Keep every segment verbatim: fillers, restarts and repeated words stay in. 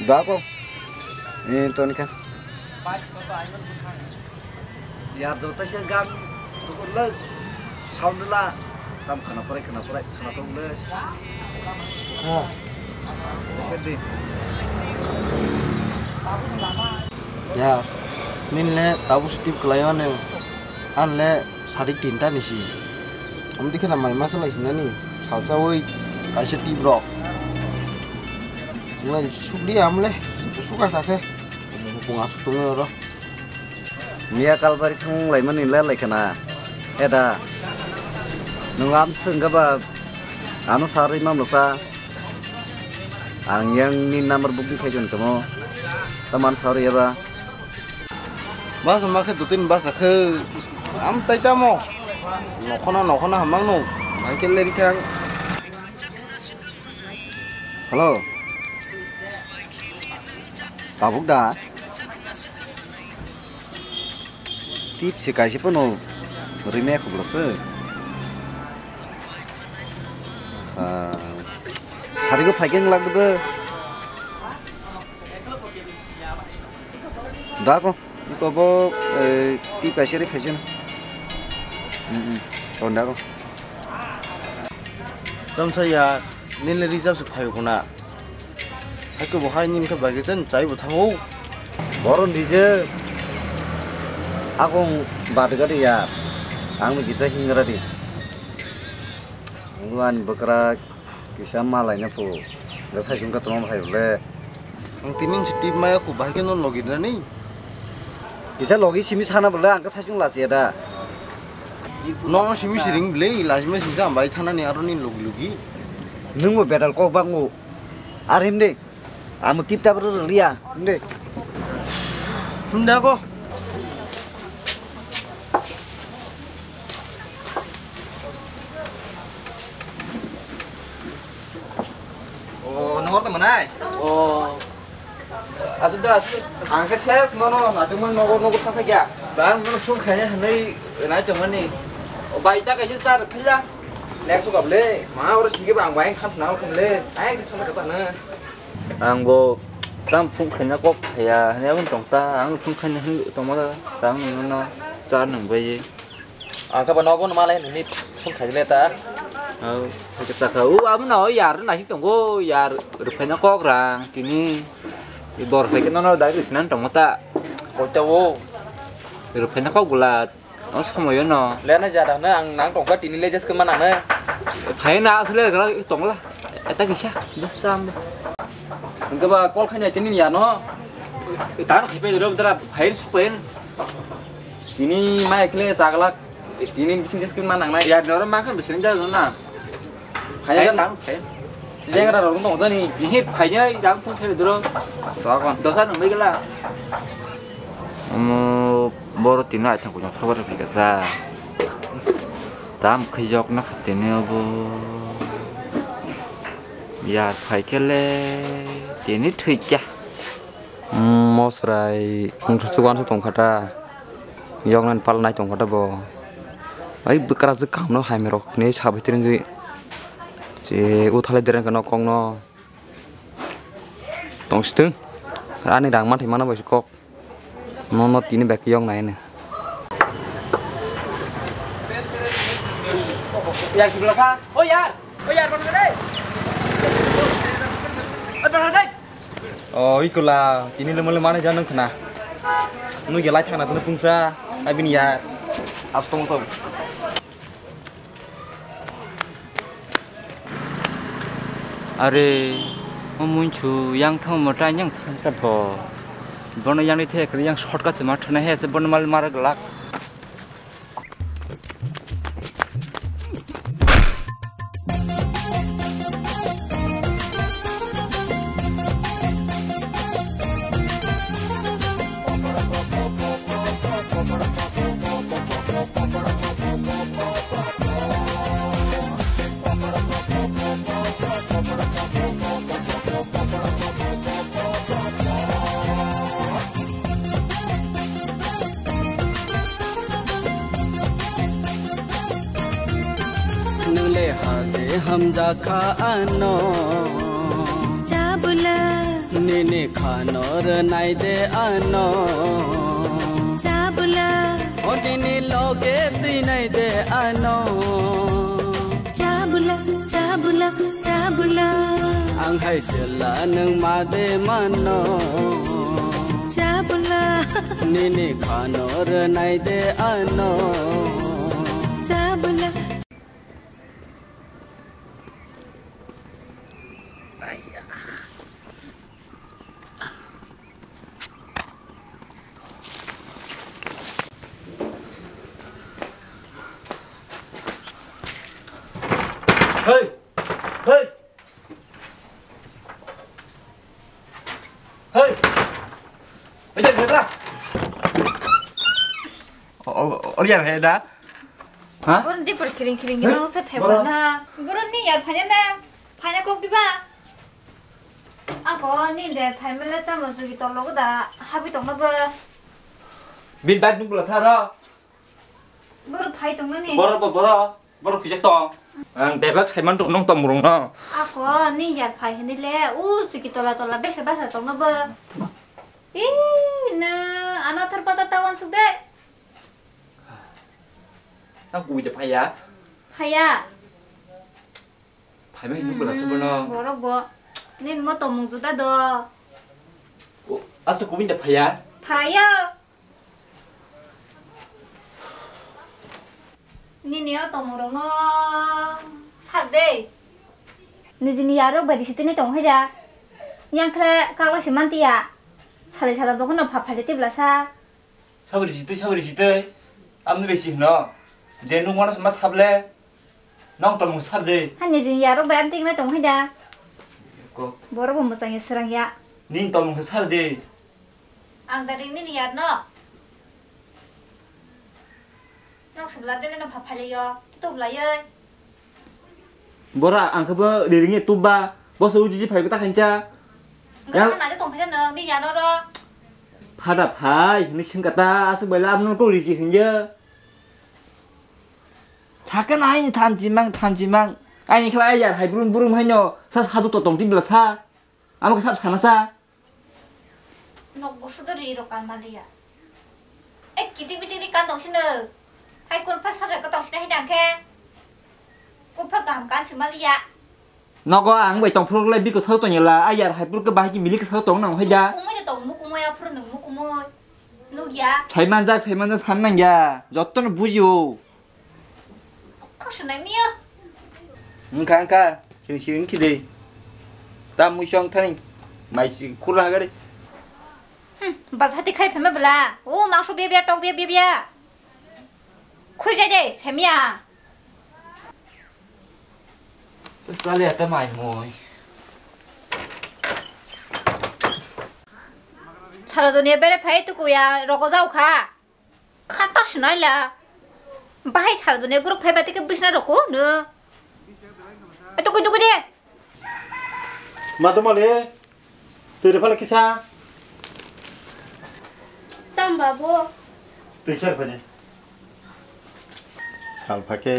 Dako. Eh, toni kha. Yar do ta se gam. Sound la. Tam khana pore, khana pore, khana tong le. Ha. Sedi. Ya. Nin le tabu sitip kelayo ne. An le sadik tinta nisi. Amdi khana mai masa lai sinani. Salsa oi. Kaisa tip rok. Ngai sukdi amle. Suka sakhe. Bunga sutung oro. Miya kalbari thung laimani le laikhana. Eda. Nwng amswng gaba ano sarwi mamloksa. Ang yang ni number booking khai jon tamo. Taman sarwi eba. Bas ma khe dutin bas khe am tai tamo. Nokhona nokhona hamang no. Hai khe leri khang. Hello. Tabuk da. Tip se kaisa pono rime khoblo se. Ah, sari go phaikeng lagdo. Da ko, ko bo, eh, tip kaisa ri phaising. Hmm, hmm. Ton da ko. Tom saya, nini reserve se phayo kuna. Haiku bo hai nin khe bai khe chen chai bo thango. Boron di je. Akong bad gari ya. Ang ni kisa hingra di. Ngwan bwkra kisa malai na phu. Ga sai sung ka tong hai le. Ang tinin si tip maya ku bai khe non logi na ni. Kisa logi simi sana bole ang ka sai sung la sia da. Nono simi siring bele lajima sing jam bai thana ni aro nin logi logi. Nung bo bedal kok bang o. Arim de. Amo tip tap ro ria. Inde. Hunda ko. O, nongor to manai? O. Asuk da, asuk. Ang ke ses, nono, natung man nogor, nogor thang kya? Bang, nono phone khaina hanai, nai tongmani. O, bai ta kaisa sar, phila. Lek sukab le, ma oro sige bang, bai khas na khum le. Ai, kham ka ta na. Ang bo tam phung khaina kok khaya, hwnwi aboni tong ta, ang phung khaina hwnwi tongma ta, ta ang nungno cha nung bai. Ang khe bo nogo numa lai nini phung khai le ta. Au, khe ta kha, u abo no yar nasi tongo, yar rwphaina kok rang tini. Dor phai khe nono dai rwsinan tongma ta. Koi ta o. Rwphaina kok bwla. O somoyo no. Lena jada hwno ang nang tongkha tini le jeske ma nang ne. Phai na asle gra tongla. Eta kisa. Bus sam. Hwnkhe ba call khaina tini ya no. Tar khipe ro dra phai sok pen. Tini ma ekle saglak. Tini bising jeske ma nang nai. Ya noro ma khan bising jada na. Phai Phai jan. Tang phai. Jengra rok tong jani. Ihi phai jai dam phung thele dro. To kon. Dosa nang bai gela. Omo boro tini aithang kujang sabar phai kasa. Tam khayok na khatene obo. Yar phai kele tini thwikya. Mosrai wngthasuk wansa tongkhata. Yoknani pal nai tongkhata bo. Ai bwkrajwk kamno haimirok hinwi sabai twrwngwi. Je uthalai dereng khe nok kokno. Tongsitwng. Ani rang manthai mana bai se kok. Nono tini bai khe yoknai ani. Yar sibla kha. O yar. O yar, bana dai. O bana dai. O, ikula, tini le mole mane janang khna. Nu gelai thangna tunu pungsa, abini ya. Astong song. Are, o munchu yang thang mo ta yang phang ta bo. Bono yang ni the yang shortcut ma thana he se bono mal mar glak. Nule hade hamjakha ano. Chabula. Nini khano rwnai de ano. Chabla. O nini loge twinai de ano. Chabla, chabla, chabla. Ang hai sela nwng ma de mano. Chabla. Nini khano rwnai de ano. Chabla. Hey! Hey! Hey! Hey, jangan gerak. Oh, oh, oh, liar hai dah. Hah? Borok di por kiring kiring gini nang se phai na. Borok ni yar phai na. Phai na kok di ba? Ako ni de phai mele tamo jugi tolo da habi tong na ba. Bin bad nung bula saro. Borok phai tong na ni. Borok bo borok. Borok khuijak tong. Ang bebak saiman tong nong tong murung no. Ako ni yar phai hini le u jugi tola tola besa basa tong na ba. Ih, na ano thar pata tawan suk de. Ang kuwi de phai ya. Phai ya. Phaima hinwi bwlasa bono. Borok bo. Nini mo tongmung juda do. O, aswk kubui da phaiya? Phaiya. Nini o tongmung rokno sar de. Nijini yarok bai risi tini tong hai da. Yang khle kakla se mantiya. Salai sala bogono pha phai de tibla sa. Sabri sitwi, sabri sitwi. Amni risi hino. Je nung mano sama sable. Nong tongmung sar de. Hani jing yarok bai amting na tong hai da. Ko. Borok bo mwchang ya srang ya. Ning tongmung sar de. Ang da ring nini yar no. Nok sibla dele no pha phale yo. Tutu blai oi. Bora ang khe bo riring e tuba. Bo se uji ji phai ta khancha. Ang khe na je tong phai no ni yano ro. Phada phai ni sing kata asuk bai lam no ko riji hinja. Thake na hai thamchi mang thamchi mang. Ai ni khlai yar hai brum brum hai no. Sa sa to tong ti bla sa. Amo ke sap sana sa. Nok busu do ri ro kan maliya. Ek kichik bichik ri kan tong sino. Hai kulpha sajak ko tong sino hai dang khe. Kulpha kaham kan si maliya. Nogo ang bai tong phuru lai biko sal tong yala. Ayar hai phuru ke bahai ki milik sal tong nang hai da. Mukumui de tong mukumui a phuru nung mukumui. Nuk ya. Sai manja sai manja san nang ya. Jotto no buji o. Khorsa nai miya. Wngkha, wngkha. Sing, sing, wngkhe de. Ta mui song thani. Mai si khurna hagari. Hmm, bas hati khai phema bela. O, mangso bia bia, tok bia bia bia. Khuri jai de, sai miya. Sale ata mai moi. Sara dunia bere phai tu kuya, roko jau kha. Khata sinai la. Bahai sal dune group phai bati ke bisna roko no. Eto koi to koi de. Ma to male. Tui re phale kisa. Tam babo. Tui ser phale. Sal phake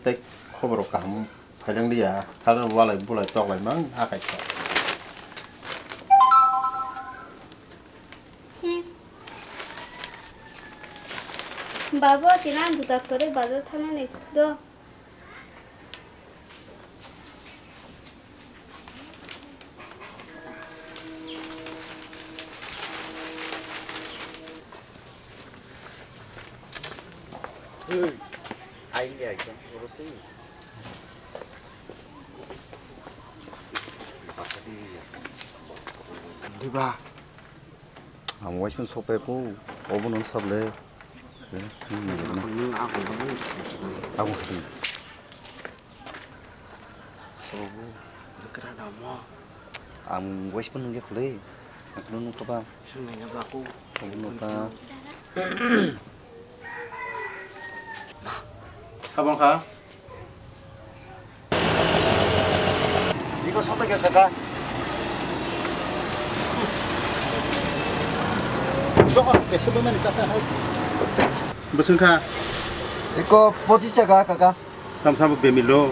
tek khobor kaham. Phaidang liya, thalo walai bulai toklai mang akai kha. Hmm. Babo, tini ang juda kwrwi bazar thangnani do. Hey, aini ekdom khoro se. Diba? Ang waisman sokpaiku, obo nung sable. Nung ako, nung ako. Ako hadi. Obo. Nukra damo. Ang waisman nungya khulai. Aku nung kaba. Sung nanya baku. Obo nung ka. Sabang kha? Iko sopai kha kaka. Dohor khe sopai mani kaka hai. Bwswng kha? Iko pochis taka kaka. Tamsa bo bemilo.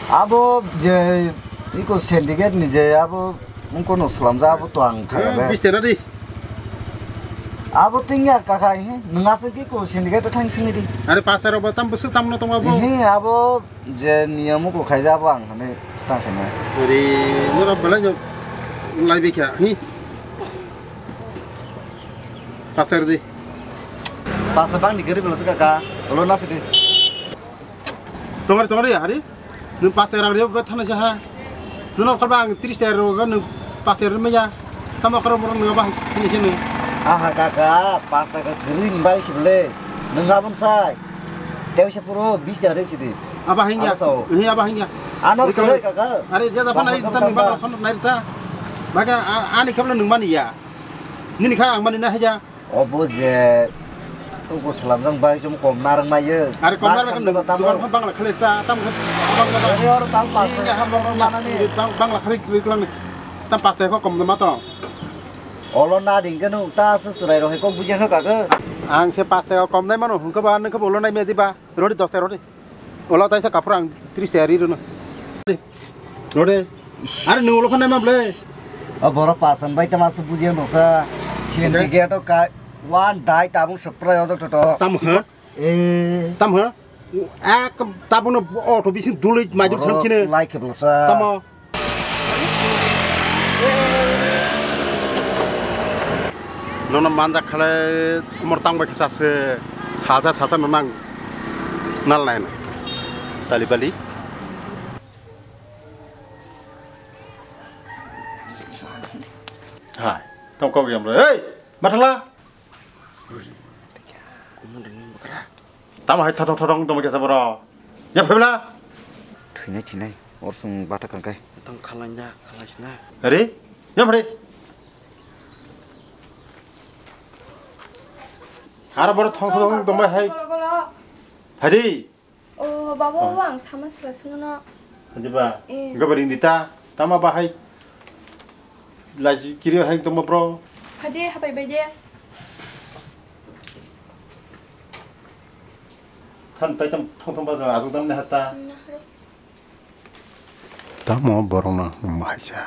Abo je iko syndicate ni je abo Kono slamja abo to ang kha. Eh, bish tera di. Abo tingya kaka, he, nwng aswk ki ko syndicate thang sini di. Are pasar rok ba tam bwswk tam no tong abo. He, abo je niyamo ko khaija abo ang hane ta khana. Are nora belai no lai bi kha, he. Pasar di. Pasar bang ni gari belai kaka, lo na sidi. Tongari, tongari, hari? Nwng pas rang rw ba thana sa ha. Nwng khalba ang tris ta rw ga nwng pas rw maya. Tamo khoro moro nwng ba thani sini. Aha kaka, pas ka green bai sibole. Nwng abon sai. Teu se puro bis ta re sidi. Aba hingya. Aba sao. Hi aba hingya. Ano kre kaka. Are ja da phana ita nwng ba phana nai ta. Baga ani khabla nwng mani ya. Nini kha ang mani na haja. Obo je tuku slamjak bai chum kom narwk naiyo. Are kom narwk naiyo, dukan pha bangla khalai ta, tam kha bangla ba. Are oro tam pas. Iya, ha bangla, bang-, bangla khalai kri klang ni. Tam pas ko kom ma to. Olo na ding kanu ta se serai rohe ko bujia kha ka. Ang se pas ko kom nai mano, hung ka ba nang ka bolo nai me di ba. Rodi dos ta rodi. Ola taisa kaphur ang tris ta ri rwno. Rode. Are nwng ulo phanai ma ble. O borok pasan bai tama se bujiya no sa. Siyam tige to ka wan dai tabung surprise ojok to to. Tam ha? Eh. Tam ha? Ak tabung no auto bising dului majur sam kine. Like bla sa. Tamo. Nono manjak khalai umor tang bai khe sase saja saja no nang nal nai na tali bali. Hai, tong kok yam re. Hey, mathala. Tamo hai thotong thotong tongma kesa boro. Ya phebla. Thinai thinai. Or sung bata kangkai. Tong khalanya, khalaisna. Are? Ya phre. Sara boro thong thong tongma hai. Phadi. O, baba, oh, baba, ang sama sila sungno. Hadi ba? Eh. Gabaring dita, tama bahai. Laji kiri hai tongma bro. Hadi, hapai bai de. Than tai tam thong thong ba jang azuk dam ne hata. Tamo borok no maisa.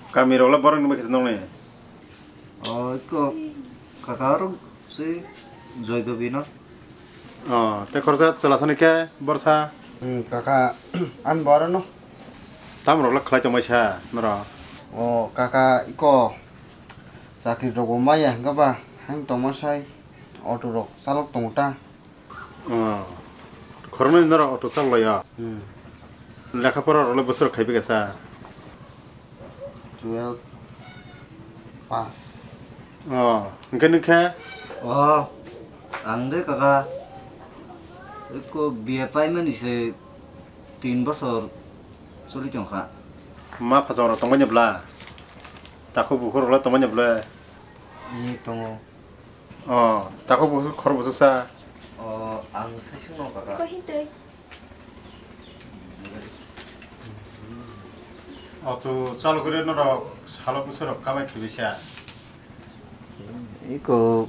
Kami rok le borok ni bai khe nong ni. O, iko kaka rok si Joy Gobi no. O, te khoroksa chwla sani khe borsa. Hmm, kaka, an boro no. Tam rok le khlai tongmai sa norok. O, kaka, iko chakri rok bo maya hwnkha ba, hang tongma sai auto rok chalok tongo ta. O, khoroknwi norok auto chaklaiyo? Hmm. Lekha pora rokle bwswk khai bwkha sa? Twelve pass. O, hwnkhe nwkhe? O, ang de kaka, eko B A paimani se tin bosor choli tongkha. Ma phasakrok tongmani bwla? Takhuk bukhuk rokle tongmani bwle? Ni tongo. O, takhuk bukhuk khor buchuksa. O, ang saichung no kaka. Ko hintwi. O, to chalo kore norok salo bwswk rok kamai khibisa. Iko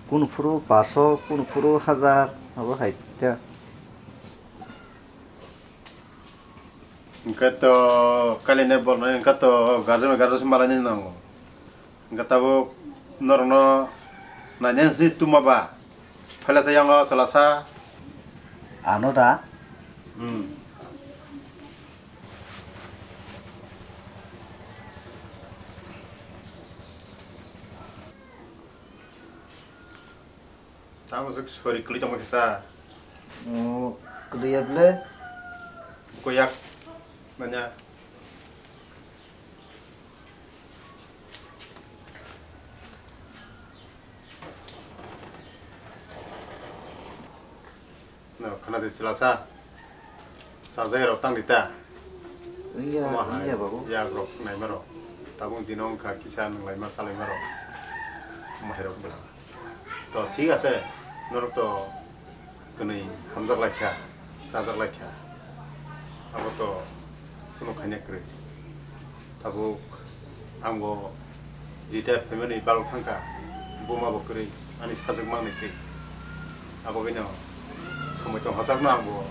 kunu phuru paso, kunu phuru hajar, abo hai ta. Hwnkhe to kailai nai bornai hwnkhe to guardian guardian se malai nai nango. Hwnkhe tabuk norokno nainai se tuma ba. Phailasa yango chwlasa. Ano da? Hmm. Tamo se sori kwlwi tongma khe sa. Oh, kwlwi ya ble? Buko yak manya. No, khana de chwla sa. Sajai rok tang di ta. Iya, omo hai iya, babu. Yak rok naima rok. Tabuk dino wngkha kisa nwng laima sa laima rok. Omo hai rok bwla. To thik ase. Norok to kwnwi hamjak lai kha, chajak lai kha. Abo to kunu khaina kwrwi. Tabuk ang bo retire phaimani balok thang kha. Buma bo kwrwi. Ani sajwk mangnwi se. Abo khe no somoi tong hachak no ang bo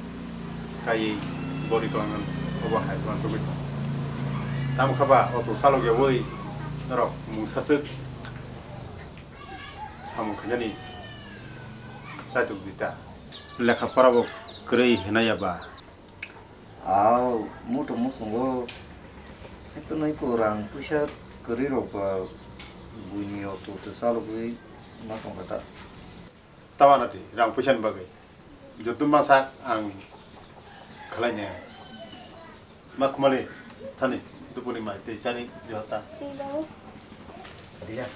kaiwi gori tong ang obo hai uansugwi tong. Tamo khe ba auto chalok yawi norok mungsa swk samung khainani chaitok di ta. Lekha pora bo kwrwi hinai ya ba? Aw, muto muchungo. Eko no eko rang puisa kwrwi rok ba buini auto se chalogwi ma tongkha ta. Tama nati rang puisa ni bagwi. Joto ma sak ang khlai ne. Ma khumali thani dupuni mai tei chari rihota. Tei babu. Dia.